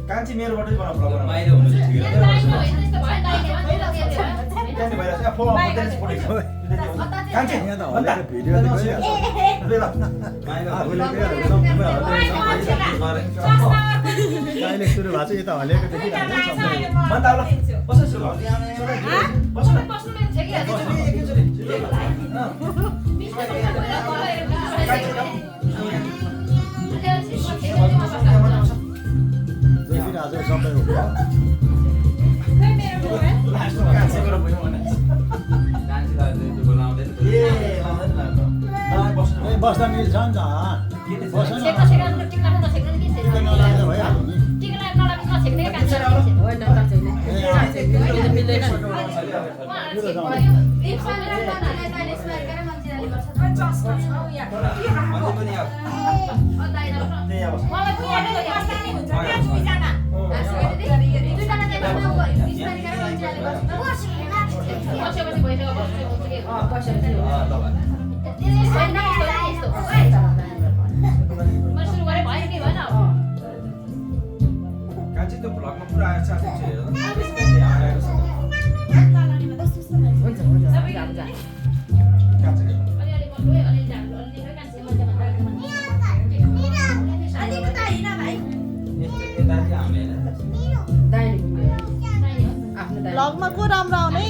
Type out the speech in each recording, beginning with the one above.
कान्छी मेरोबाटै बनाउ प्रोग्राम बाहिर हुनु चाहिँ ठिक हो कान्छी भइरहेछ फोन बत्तेछ फोटेको कान्छी यहाँ त हल्ला भिडियो त गइहाल्छ ल आफूले के अहिले सुरु भएको छ यता हलेको देखिरहेको छ म त अब बस सुरु बस आज सबै हो बस्दा मिल्छ नि त कान्छी त्यो भ्लगमा पुरा आएछ भ्लगमा को राम्रो आउने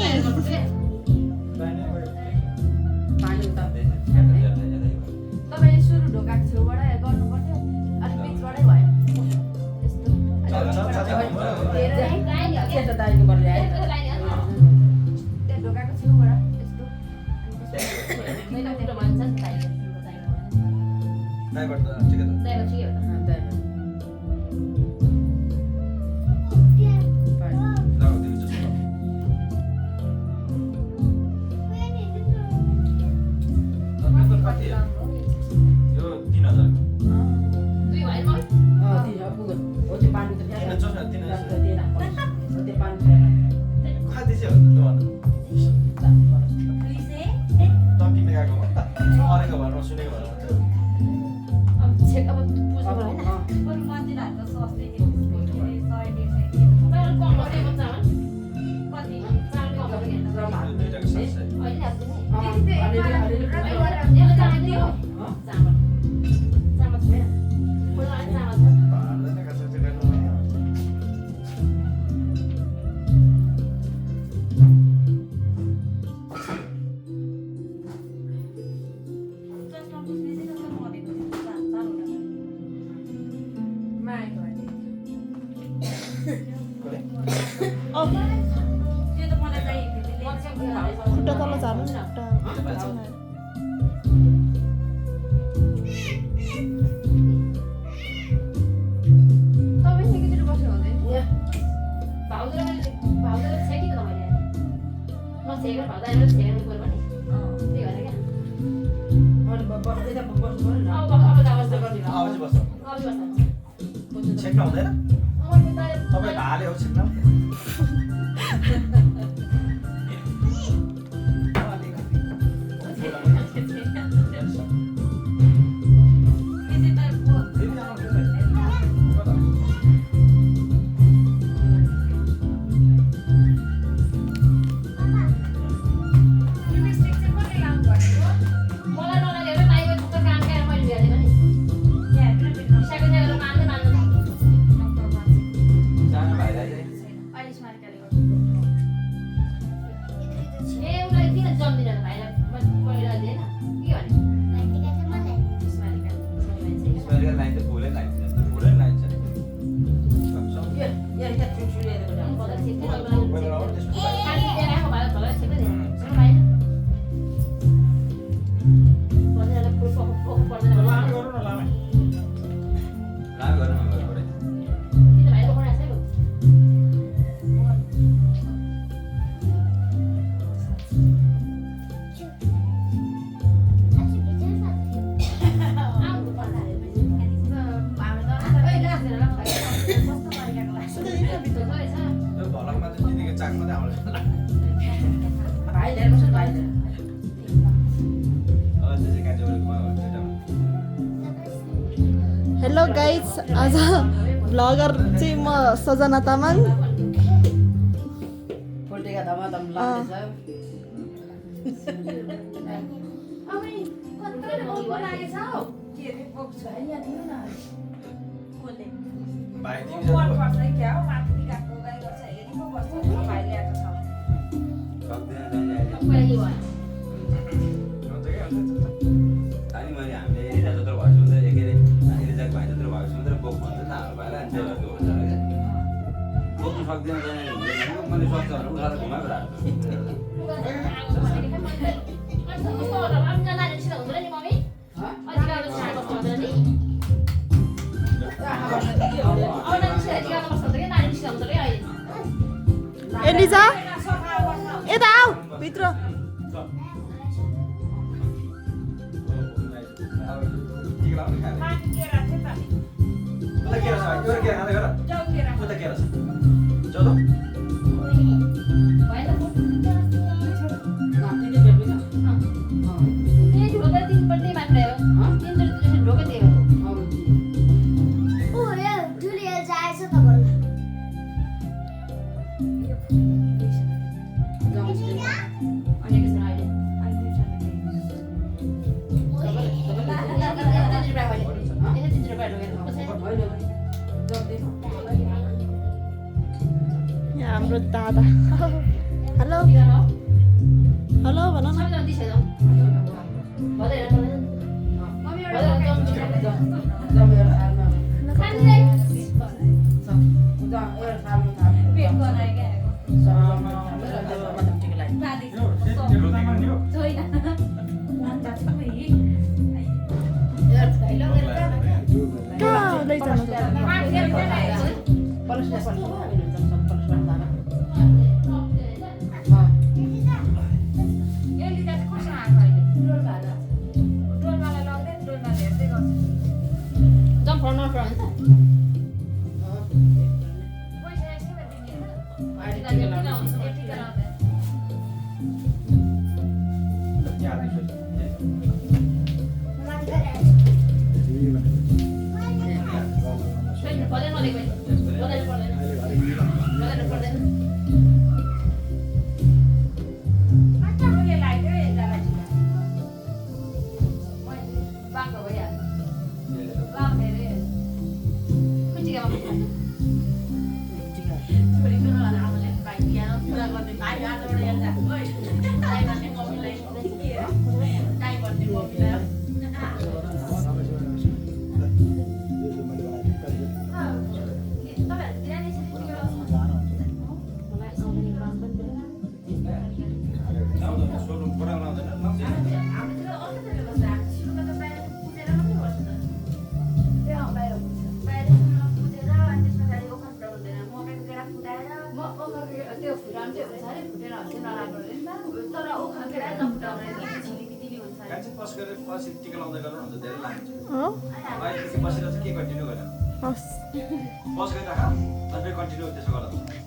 तपाईले सुरु ढोकाको छेउबाट गर्नु पर्थ्यो अनि बिचबाटै भयो त्यस्तो दाइको पर्ने है त्यो ढोकाको छेउबाट यस्तो भन्छ नि दाइबाट ठिकै छ दाइको ठिकै हो खुट्टा तल झार्नु नि छेक्न हुँदैन तपाईँ भाले हो छेक्न हेलो गाइज आज भ्लगर चाहिँ म सजना तामाङ पोल्टेका धमाधम लाग्दैछ एलिजा यता आऊ भित्र यहाँ हाम्रो दादा हेलो हेलो भन न कहाँ लैजानु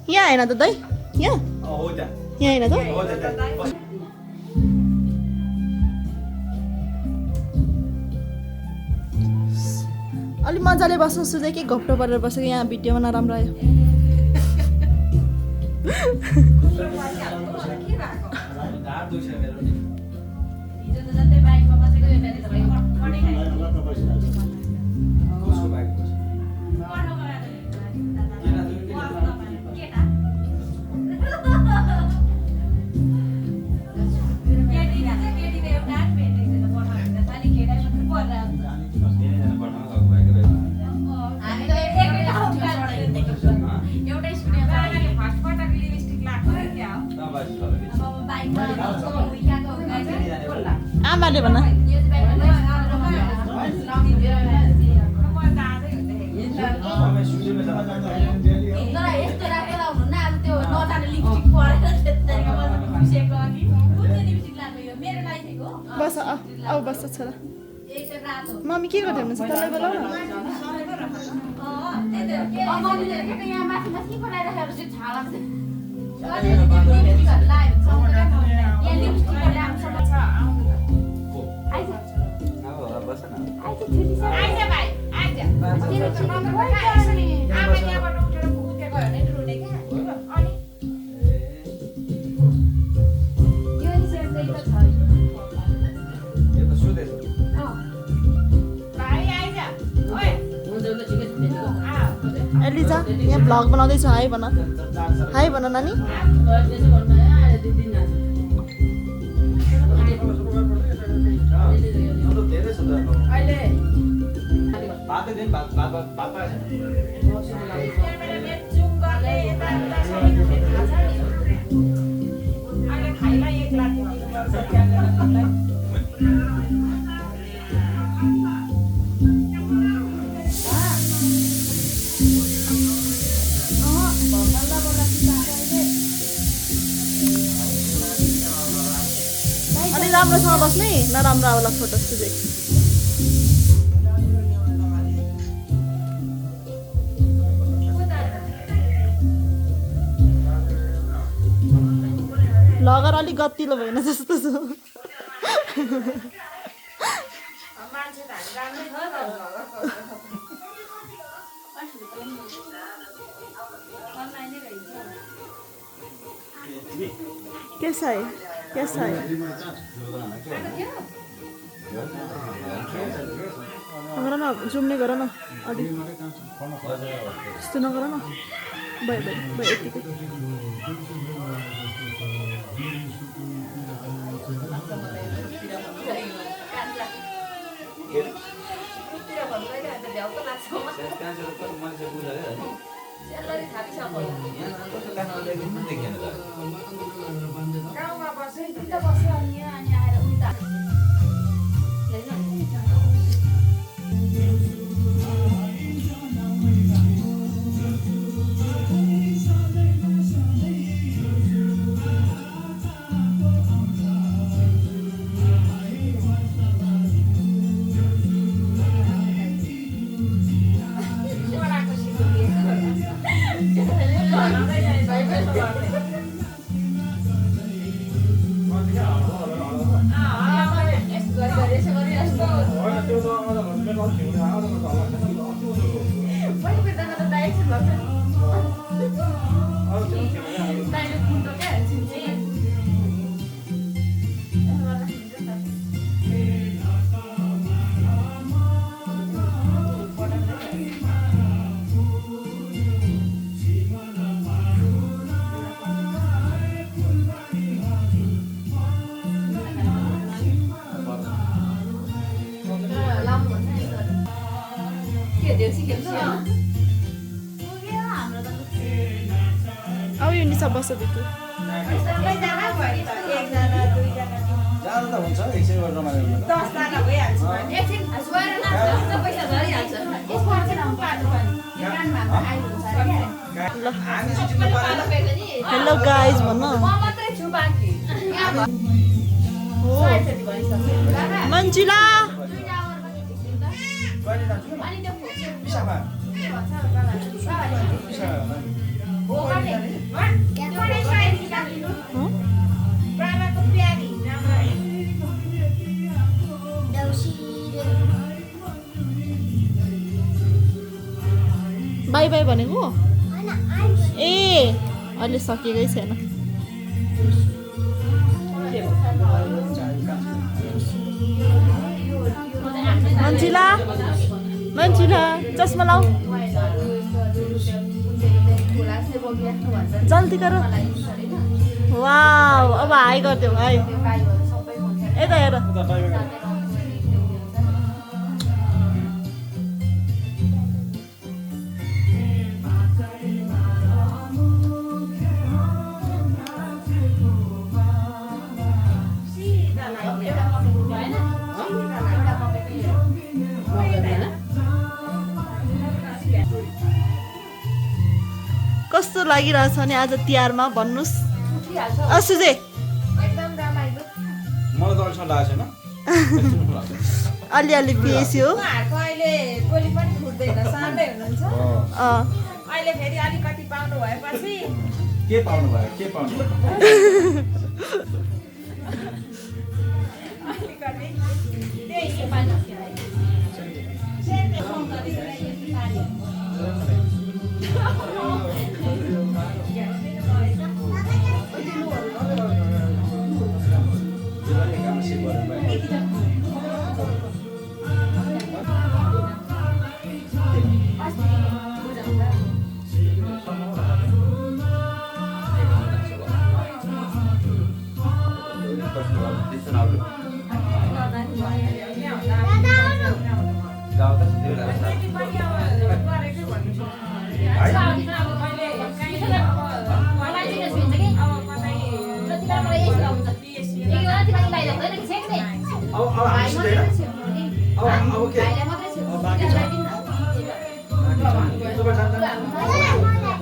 यहाँ होइन त दाइ यहाँ यहाँ होइन त अलिक मजाले बस्नु सुझे के घप्टो परेर बसेको यहाँ भिडियोमा नराम्रो आयो आमाले भन बस अब बस छोरा मम्मी के गर्दै हुनुहुन्छ तँलाई बोलाऊ यो त सुतेछ हुन्छ ल ठिकै छ भेट्यो एलिजा यहाँ भ्लग बनाउँदैछु हाई भन हाई भन नानी त्यसो गर्नु आएर 2 दिन आज यो त धेरै छ त अहिले बातै दिन बात पाएछ अनि राम्रोसँग बस्ने नराम्रो आउला फोटो सुझे भ्लगर अलिक गतिलो भएन जस्तो छ कैसा है गर न जुम्ने गर न अलि यस्तो नगर न भयो यतिकै गाउँमा बस्यो उता बस्यो अनि यहाँ अनि आएर उता अब यो निसा बस्छ भित्र जानु त हुन्छ 100 गरेर रमाइलो हेलो गाइज भन्न मन्जिला बाई बाई भनेको ए अहिले सकेकै छैन मन्जिला चस्मा लाऊ जल्दी गर वाउ अब हाई गरिदेऊ है यता हेर कस्तो लागिरहेछ नि आज तिहारमा भन्नुस् सुजे एकदम रमाइलो मलाई त अल्छा लागेको छैन अलि पिएसी हो अहिले गोली पनि फुट्दैन साँझै हुनुहुन्छ अहिले फेरि अलिकति पाउनु भएपछि के पाउनु भयो के पाउनु अलिकति त्यही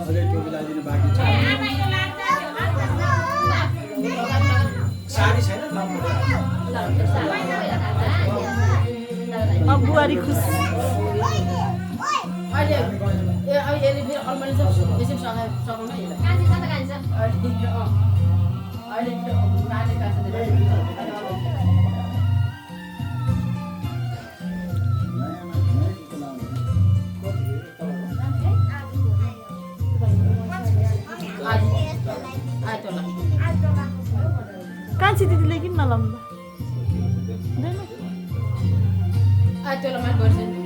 अझै टोपी लगाइदिनु बाँकी छ साडी छैन अब बुहारी खुस अहिले यसले फेरि अलमारी चाहिँ यसरी सघाउनु है अहिले नानी कान्छी दिदीले किन नलाउँदा त्यसलाई माथि गर्छ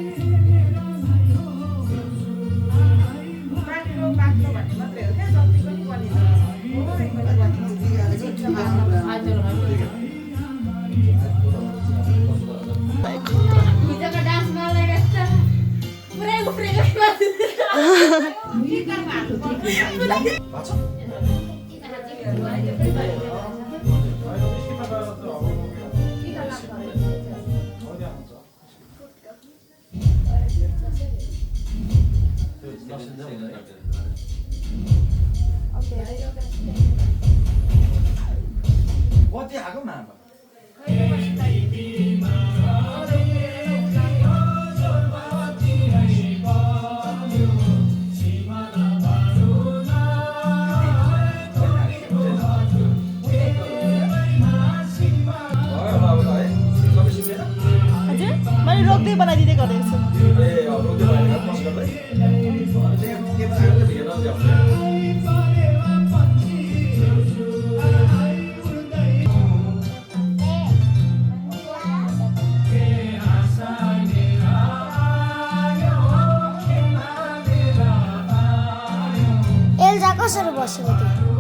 कति आएको मामा हजुर मैले रोक्दै बनाइदिँदै गरेको छु एल्जा कसरी बसेको थियो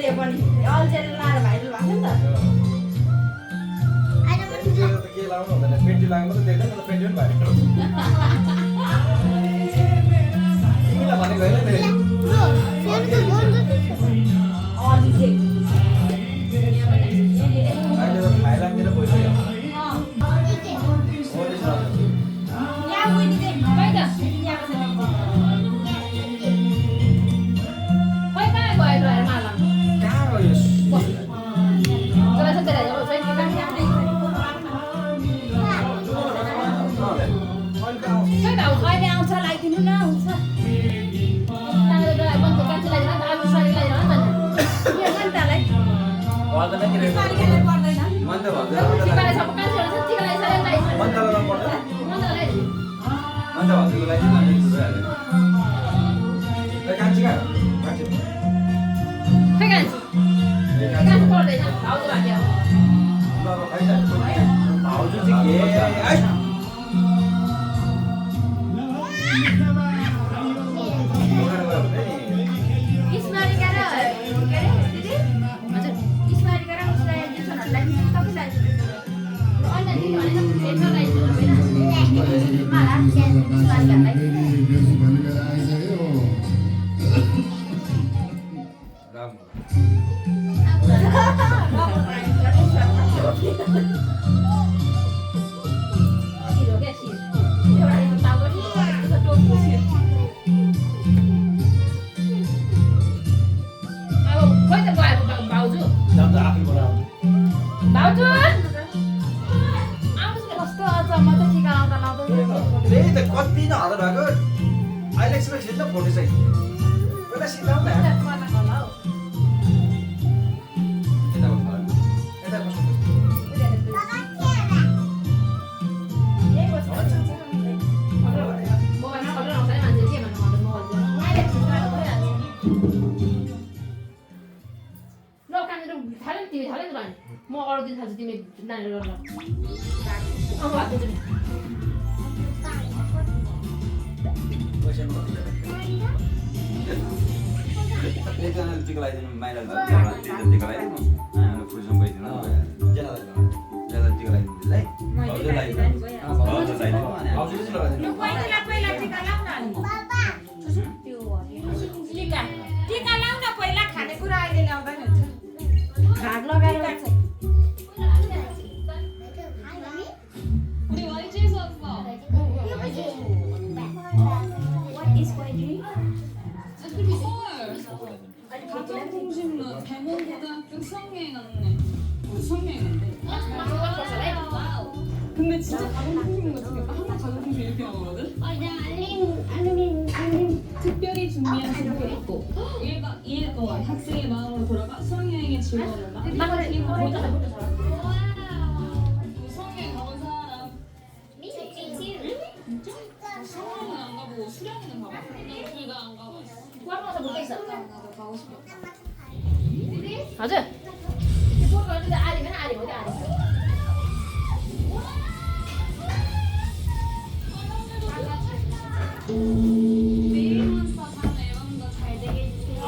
अहिले पनि अल्झेर लाएर भाइरल भएको नि त के लाउनु हुँदैन पेन्टी लगाएको मात्रै देख्दैन तर पेन्टी पनि भाइरल तिमीलाई भनेको होइन मैले अहिले त थाइल्यान्डतिर गइसक्यो कहाँ गयो अहिले आउँछ लगाइदिनु न हुन्छ कति न हल्ला भएको अहिले एकछिन खिच्न फोटो चाहिँ पहिला सिधा म अरू दिन खाल्छु तिमी नानीहरू एकजनाले टिका लगाइदिनु माइला टिका लगाइदिनु फुलसँग गइदिनु ज्यादा टिका लगाइदिनु है हजुर लगाइदिनु हजुर लगाइदिनु टिका लाउन पहिला खानेकुरा अहिले ल्याउँदैन हुन्छ भाग लगाएर 가정중심으로 대몬고등학교 수학여행 갔네. 수학여행인데. 근데 진짜 가정중심 같은 게 항상 가정중심 이렇게 나오거든? 특별히 준비한 친구가 있고 2일 동안 학생의 마음으로 돌아가 수학여행의 즐거움을 수학여행 가본 사람 진짜? 수학여행은 안 가보고 수련회는 가봤어. 둘 다 안 가봤어. 가고 싶어. हजुर त्यो फोटो गर्नु त आली भएन आली हो त आली 내일부터 다음 앨범도 잘 되게 해주세요.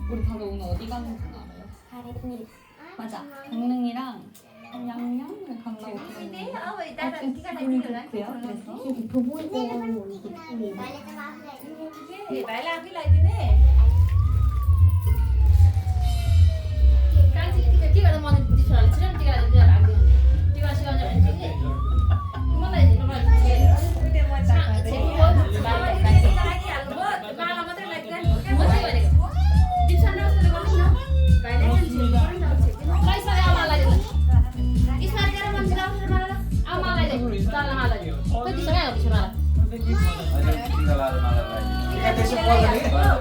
우리 다들 오늘 어디 가는 줄 알아요? 맞아. 강릉이랑 양양을 간다고 들었는데 기분이 좋고요. 그래서 भाइ लाफी लगाइदिने कान्छी के गर्दा मन दिसहरुले छिटो टिका लगाइदिन लाग्दैन टिका सिकाउन भने के मलाई माला मात्रै लाग्दैन म चाहिँ भनेको दिसहरु नसले गर्नु न भाइले कान्छी पैसा आमा लाग्दैन स्मार्ट गरेर मान्छे लाउँछ माला Kau di sana nggak bisa marah? टिका लाएर मलाई लगाइदिनु टिका त्यसो पर्दैन कि